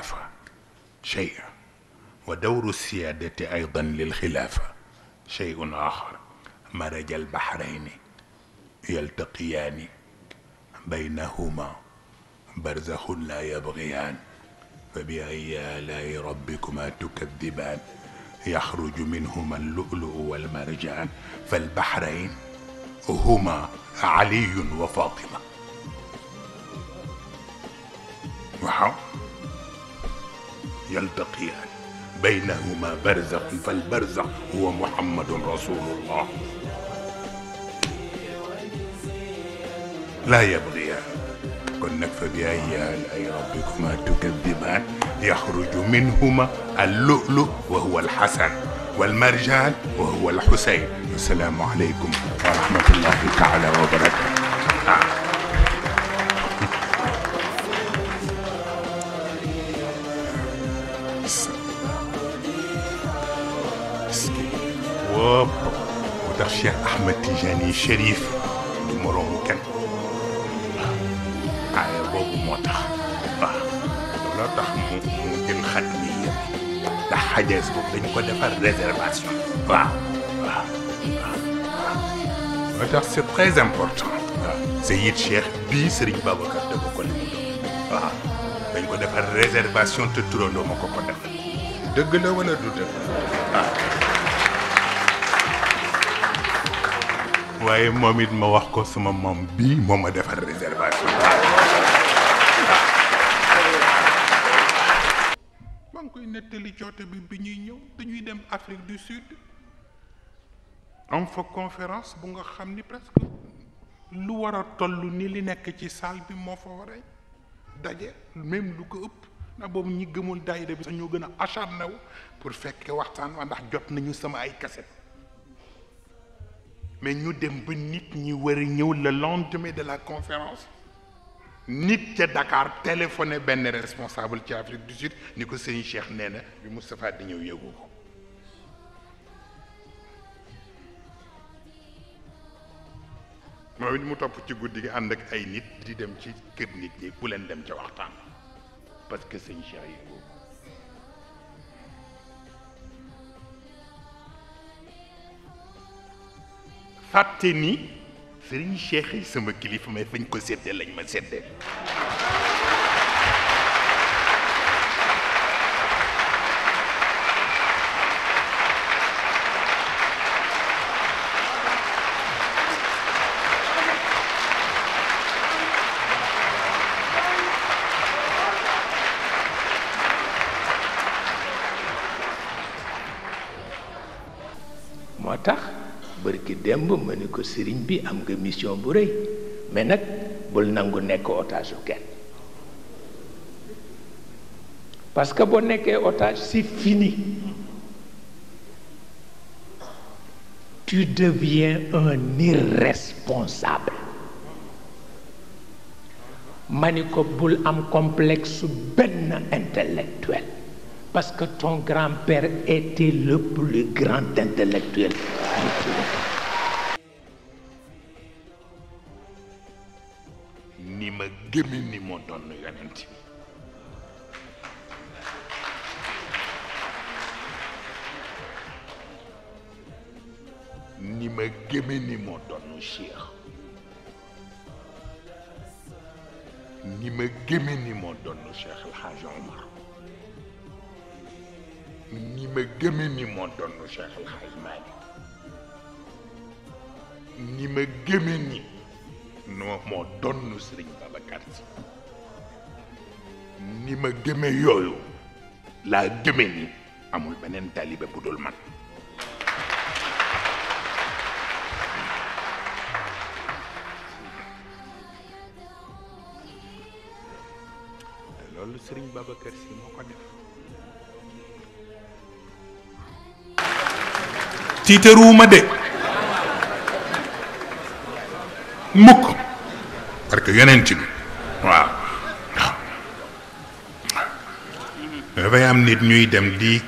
الخلافة شيء، ودور السيادة أيضا للخلافة شيء آخر. مرج البحرين يلتقيان بينهما برزخ لا يبغيان، فبأي آلاء ربكما تكذبان، يخرج منهما اللؤلؤ والمرجان، فالبحرين هما علي وفاطمة. واو، يلتقيان بينهما برزخ، فالبرزخ هو محمد رسول الله لا يبغيان. قلنا فبأي آلاء ربكما تكذبان، يخرج منهما اللؤلؤ وهو الحسن والمرجان وهو الحسين. السلام عليكم ورحمة الله تعالى وبركاته. وده الشيخ أحمد تيجاني شريف مرون كان boobu moo tax waaw looloo tax mu jël xatmiya ndax xajees boobu dañ ko defar réservation. waaw waaw waaw moo tax c'est très important. waaw Seyid Cheikh bii Serigne Babacar dafa ko li mu doon. waaw dañ ko defar réservation te turandoo ma ko defal. dëgg la wala du dëgg. waaw waaye moom it ma wax ko sama moom bii moo ma defar réservation. koy nettali coote bi ñuy ñëw dañuy dem Afrique du Sud am fa conférence bu nga xam ni presque lu war a toll ni li nekk ci salle bi moo fa war a daje, même lu ko ëpp ndax boobu ñi gëmul daayira bi sax ñoo gën a acharné wu pour fekke waxtaan wa ndax jot nañu sama ay cassette. mais ñu dem ba nit ñi war a ñëw le lendemain de la conférence, nit ca Dakar téléphoné benn responsable ci Afrique du Sud ni ko sëñ Cheikh nee na bi Moustapha di ñëw yëgu ko. moom it mu topp ci guddi gi ànd ak ay nit di dem ci kër nit ñi bu leen dem ca waxtaan parce que sëñ Cheikh yëgu ko. fàtte ni Serigne Cheikh yi sama kilifa may fañ ko séddee lañ ma séddee. moo tax barki démb ma ni ko sëriñ bi am nga mission bu rëy mais nag bul nangu nekk otage su kenn parce que boo nekkee otage c'est fini. Tu deviens un irresponsable. ma ni ko bul am complexe benn intellectuel parce que ton grand-père était le plus grand intellectuel du monde. ni ma gëmi ni moo doon yonent bi. ni ma gëmi ni moo doon Cheikh. ni ma gëmi ni moo doon Cheikh El Hadj Omar. ni ma gëme ni moo doon Cheikh El Hadj Malick. ni ma gëme ni moo doon Serigne Babacar Sy. ni ma gëme yooyu laa gëme ni amul beneen taalibe bu dul man. te loolu Serigne Babacar Sy moo ko def. tiitaruuma de mukk parce que yonent bi waaw dafay am nit ñuy dem di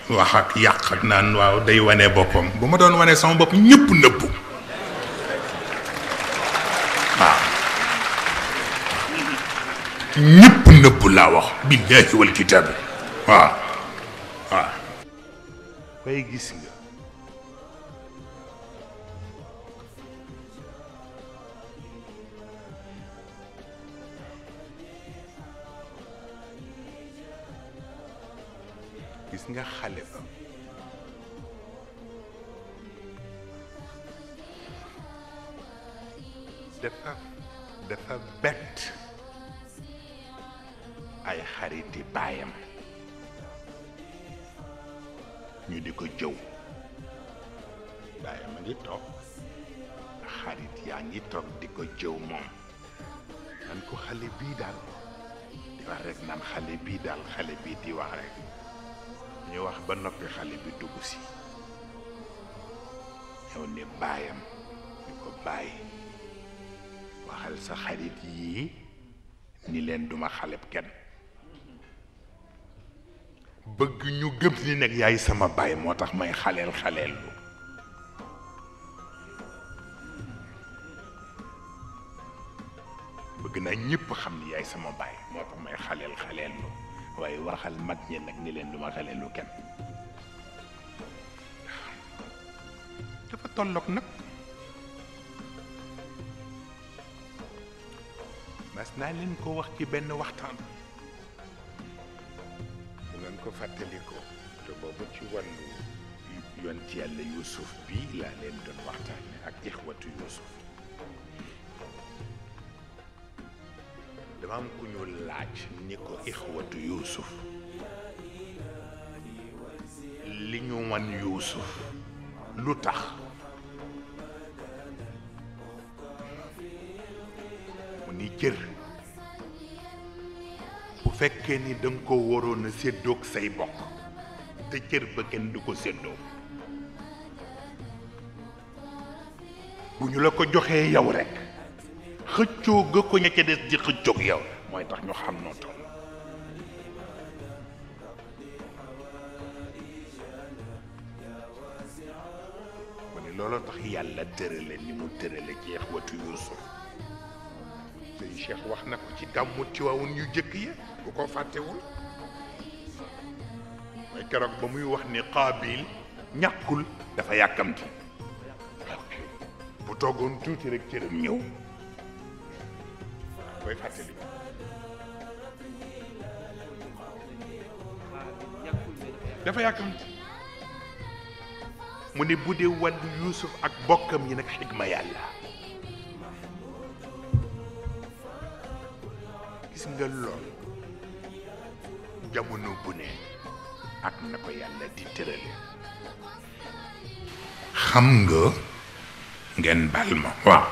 wax ak yàq ak naan waaw day wane boppam bu ma doon wane sama bopp ñëpp nëbbu waaw ñëpp nëbb laa wax billahi wal kitaab waaw waaw waaye gis nga gis nga xale ba dafa bett ay xariti baayam ñu di ko jëw baayam a ngi toog xarit yaa ngi toog di ko jëw moom nan ko xale bii daal di wax rek naan xale bii daal xale bii di wax rek ñu wax ba noppi xale bi dugg si ñëw ne baayam ñu ko bàyyi waxal sa xarit yii ni leen duma xaleb kenn bëgg ñu gëm ni nag yaay sama baay moo tax may xaleel lu bëgg naa ñëpp xam ni yaay sama baay moo tax may xaleel lu waaye waxal mag ñi nag ni leen duma xaleelu kenn dafa tolloog nag mas naa leen ko wax ci benn waxtaan bu ngeen ko fàttalikoo te boobu ci wàllu yonent yàlla Yuusuf bii laa leen doon waxtaane ak ixwatu Yuusuf dama am ku ñu laaj ni ko ixwatu Yuusuf li ñu wan Yuusuf lu tax mu ni cër bu fekkee ni danga ko waroon a séddoog say bokk te cër ba kenn du ko séddoo bu ñu la ko joxee yow rekk xëccoo ga ko ña ca des di xëccoog yow mooy tax ñu xam noo toll ma ne looloo tax yàlla tërale ni mu tërale ci ixwatu Yuusuf sëñ Cheikh wax na ko ci gàmmu Tiwaawan yu jëkk ya bu ko fàttewul mooy keroog ba muy wax ni Qaabil ñàkkul dafa yàkkamti bu toogoon tuuti rek cëram ñëw koy fàttali dafa yàkkamti mu ne bu dee wàllu Yuusuf ak bokkam yi nag xikma yàlla gis nga lool jamono bu ne ak na ko yàlla di tërale xam nga ngeen baal ma waaw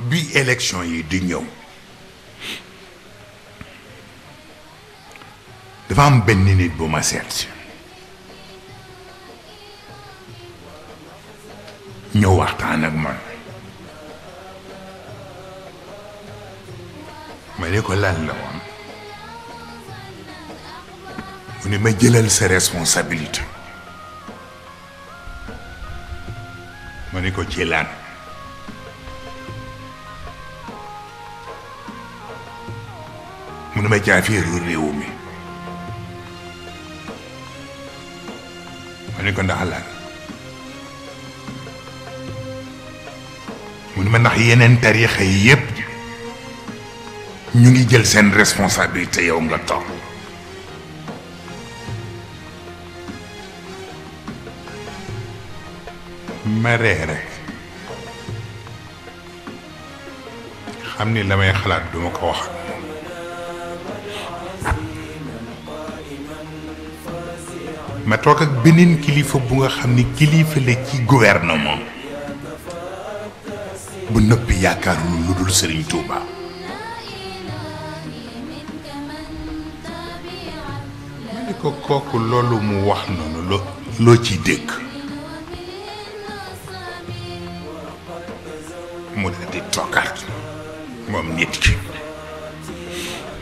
bi élection yi di ñëw dafa am benn nit bu ma seet si ñëw waxtaan ak man ma ne ko lan la woon mu ne ma jëlal sa responsabilité ma ne ko ci lan mu ne ma jaafeeru réew mi ma ne ko ndax lan mu ne ma ndax yeneen tariixa yi yépp ñu ngi jël seen responsabilité yow nga toog ma ree rek xam ni la may xalaat duma ko wax ma toog ak beneen kilifa bu nga xam ni kilifa la ci gouvernement bu nëppi yaakaarul lu dul Sëriñ Tuuba ma ni ko kooku loolu mu wax noonu loo ci dégg mu ne di toogaat moom nit ki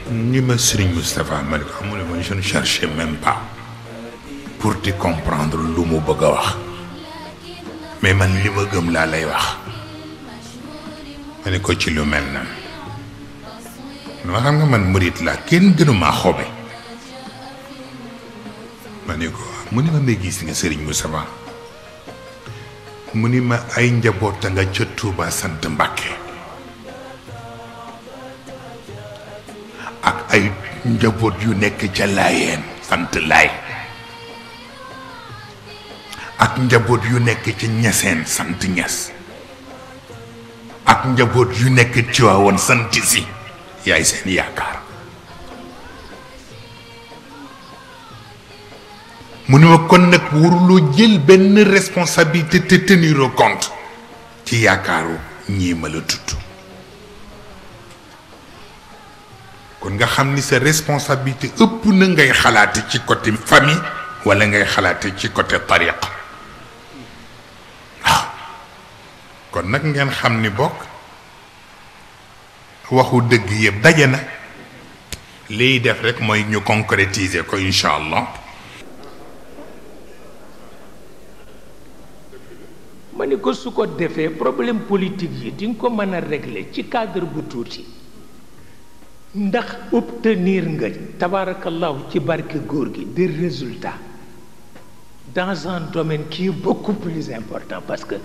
ni ma Sëriñ Moustapha ma ne ko amul ma je ne cherchais même pas pour te comprendre lu mu bëgg a wax mais man li ma gëm laa lay wax ma ne ko ci lu mel na ma xam nga man murit laa kenn gënumaa xobe ma ne ko mu ni ma may gis nga sëriñ Moussa Ba mu ni ma ay njaboota nga ca Tuuba sant Mbàkke ak ay njaboot yu nekk ca Laayeen sant Laay ak njaboot yu nekk ca Ñaseen sant Ñas ak njaboot yu nekk Tiwaawoon sant Si yaay seen yaakaar mu ne ma kon nag waruloo jël benn responsabilité te tenir compte ci yaakaaru ñii ma la tudd kon nga xam ni sa responsabilité ëpp na ngay xalaate ci côté famille walla ngay xalaate ci côté tariqa waaw kon nag ngeen xam ni bokk waxu dëgg yëpp daje na liy def rek mooy ñu concrétiser ko incha allah. ma ni ko su ko defee problème politique yi di nga ko mën a régler ci cadre bu tuuti ndax obtenir nga tabarakallahu ci barke góor gi des résultats dans un domaine qui est beaucoup plus important parce que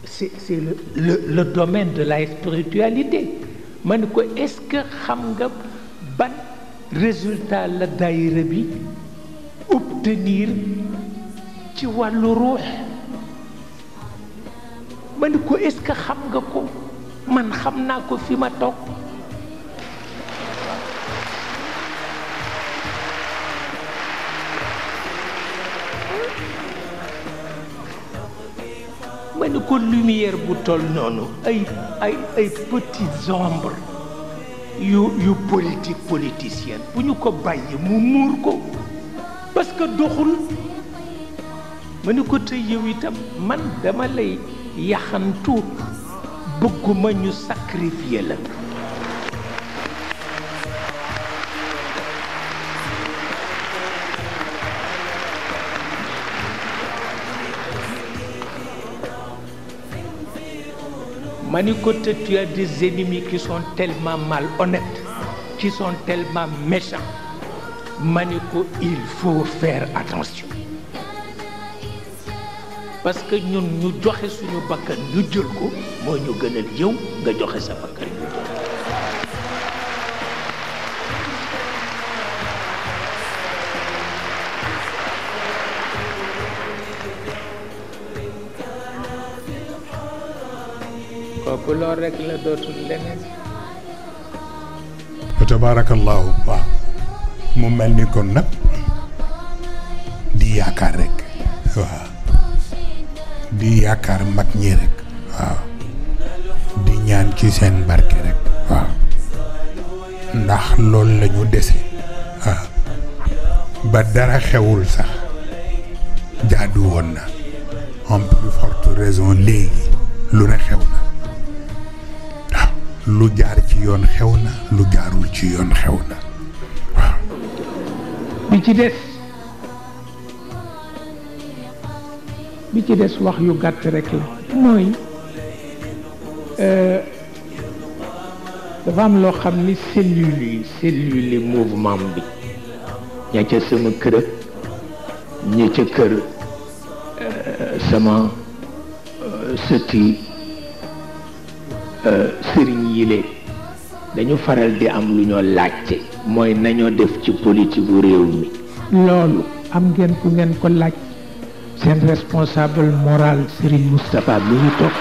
c'est le domaine de la spiritualité ma ni ko est-ce que xam nga ban résultat la daayira bi obtenir ci wàllu ruux ma ni ko est-ce que xam nga ko man xam naa ko fi ma toog ma ni ko lumière bu toll noonu ay petites ombres yu politicienne bu ñu ko bàyyi mu muur ko parce que doxul ma ni ko tey yow itam man dama lay yaxantu bëgguma ñu sacrifier la ma ni ko te tu as des ennemis qui sont tellement malhonnêtes qui sont tellement méchants ma ni ko il faut faire attention parce que ñun ñu joxe suñu bakkan ñu jël ko moo ñu gënal yow nga joxe sa bakkan ñu jël kooku loolu rek la dootul leneen fa tabarakallahu waaw mu mel ni kon nag di yaakaar rek waaw di yaakaar mag ñi rek waaw di ñaan ci seen barke rek waaw ndax loolu la ñu dese waaw ba dara xewul sax jaadu woon na en plus forte raison léegi lu ne xew na waaw lu jaar ci yoon xew na lu jaarul ci yoon xew na waaw bi ci des wax yu gàtt rek la mooy dafa am loo xam ni cellule mouvement bi ña ca sama kër ña ca kër sama sëti sëriñ yile dañu faral di am lu ñoo laajte mooy nañoo def ci politique bu réew mi loolu am ngeen ku ngeen ko laaj seen responsable moral Serigne Moustapha mi ngi toog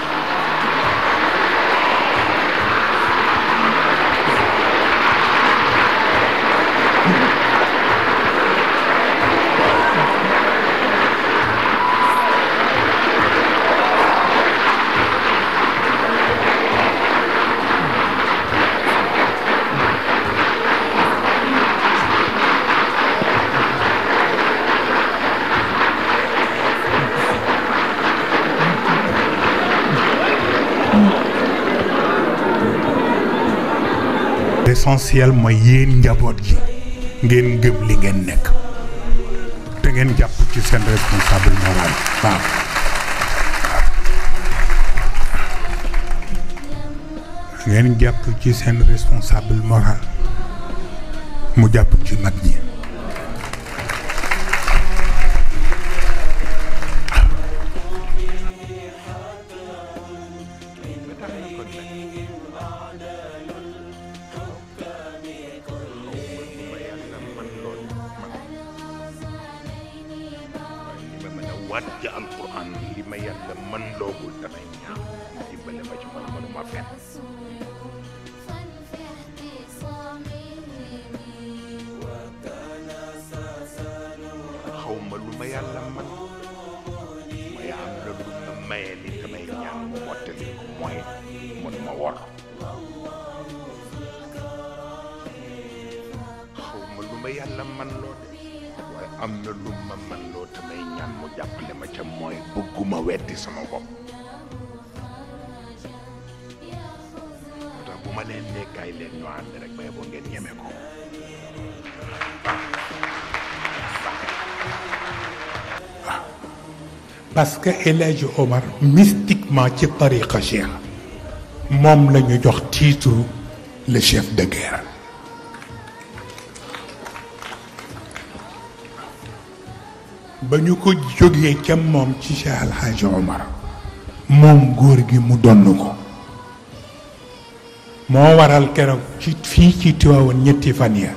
l'essentiel mooy yéen njaboot gi ngeen gëm li ngeen nekk te ngeen jàpp ci seen responsable moral waaw ngeen jàpp ci seen responsable moral mu jàpp ci mag ñi. waat ci alquran li ma yàlla man loogul damay ñaan dimbale ma ci man mënuma fen xaw ma lu ma yàlla man mooy am na lu ma maye li damay ñaan mu mottali ko mooy mënuma wor xaw ma lu ma yàlla man loo de waaye am na lu ma man loo damay ñaan mu jàppale ma ca mooy bëgguma weddi sama bopp moo tax bu ma leen nekkaay leen ñu ànd rek bay boo ngeen ñeme ko parce que El Hadji Omar mystiquement ci tariqa cheikh moom la ñu jox titre le chef de guerre ba ñu ko jógee ca moom ci Cheikh El Hadji Omar moom góor gi mu donn ko moo waral keroog ci fii ci Tiwaawan ñetti fan ya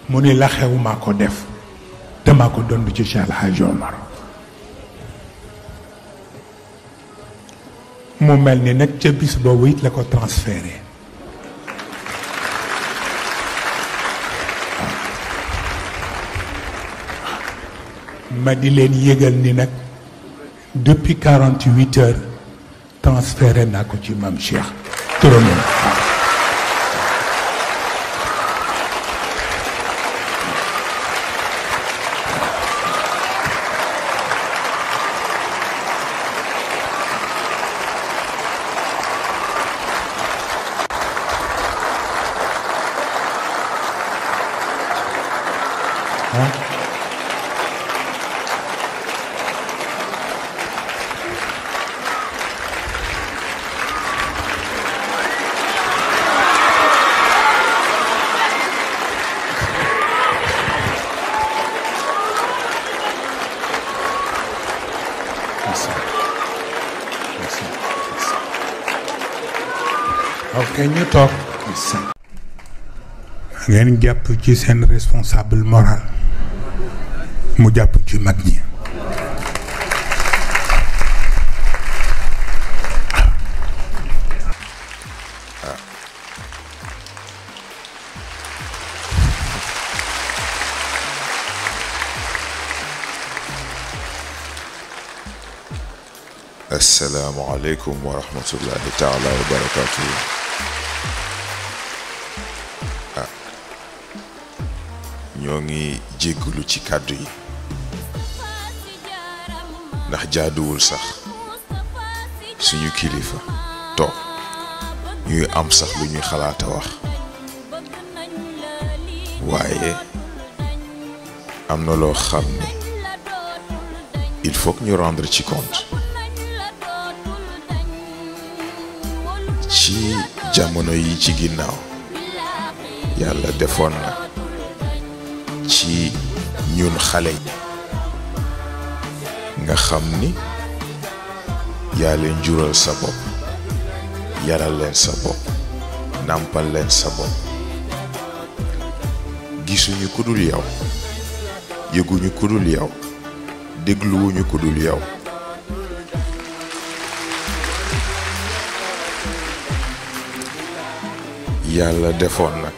mu ni la xew maa ko def te maa ko donn ci Cheikh El Hadji Omar mu mel ni nag ca bis boobu it la ko transféré ma di leen yëgal ni nag depuis 48 heures transféré naa ko ci Mame Cheikh turandoom ok ñu toog ngeen jàpp ci seen responsable moral mu jàpp ci mag ñi assalaamu aleykum wa rahmatullahi taala wa barakatuhu ñoo ngi jéggalu ci kàddu yi ndax jaaduwul sax suñu kilifa toog ñuy am sax lu ñuy xalaata wax waaye am na loo xam ni il faut que ñu rendre ci compte ci jamono yi ci ginnaaw yàlla defoon na ci ñun xale yi nga xam ni yaa leen jural sa bopp yaral leen sa bopp nàmpal leen sa bopp gisuñu ku dul yow yëguñu ku dul yow dégluwuñu ku dul yow yàlla defoon nag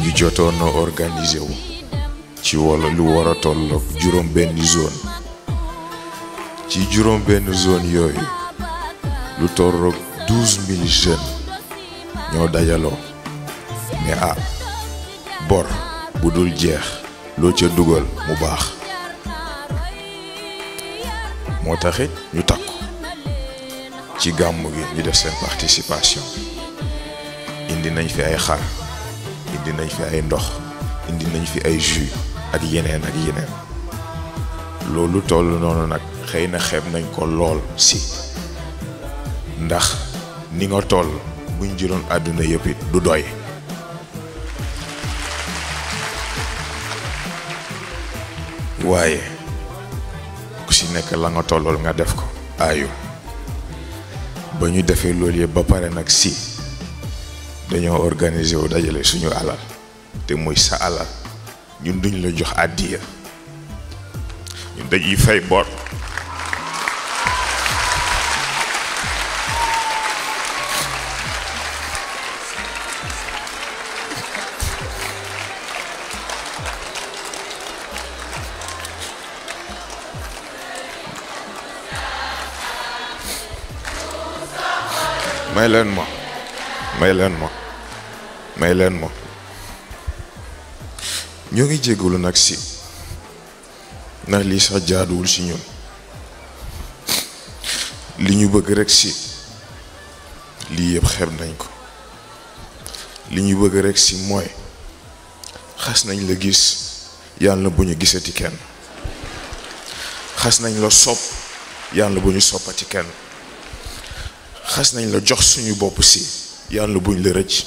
ñu jotoon na organisé wu ci wala lu war a tolloog juróom benn zone ci juróom benn zone yooyu lu tolloog 12 000 jeunes ñoo dajaloo ne bor bu dul jeex loo ca dugal mu baax moo taxit ñu takku ci gàmmu gi ñu def seen participation indi nañ fi ay xar indi nañ fi ay ndox indi nañ fi ay jus ak yeneen loolu toll noonu nag xëy na xeeb nañ ko lool si ndax ni nga toll buñ jëloon àdduna yëpp it du doy. waaye ku si nekk la nga tollool nga def ko aayu ba ñu defee loolu yëpp ba pare nag si dañoo organiser wu dajale suñu alal te muy sa alal ñun duñ la jox àddiya ñun dañuy fay bor. may leen ma ñoo ngi jégalu nag si ndax lii sax jaaduwul si ñun li ñu bëgg rek si lii yëpp xeeb nañ ko li ñu bëgg rek si mooy xas nañ la gis yàlla bu ñu gisati kenn xas nañ la sopp yàlla bu ñu soppati kenn xas nañ la jox suñu bopp si yàlla buñ la rëcc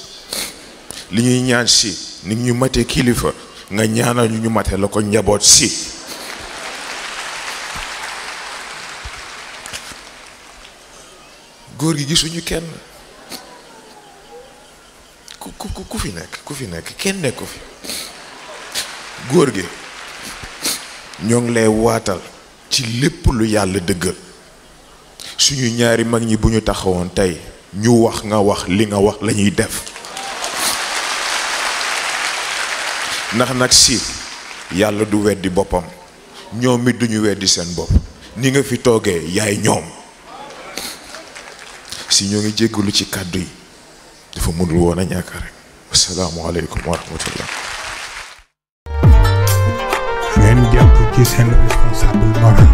li ñuy ñaan si nit ñu matee kilifa nga ñaanal ñu mate la ko njaboot si góor gi gisuñu kenn ku fi nekk kenn nekku fi góor gi ñoo ngi lay waatal ci lépp lu yàlla dëggal suñu ñaari mag ñi bu ñu taxawoon tey ñu wax nga wax li nga wax lañuy def ndax nag si yàlla du weddi boppam ñoom it duñu weddi seen bopp ni nga fi toogee yaay ñoom si ñoo ngi jéggalu ci kàddu yi dafa mënul woon a ñàkk rek asalaamaaleykum wa rahmatullah. ngeen jàpp ci seen responsable moral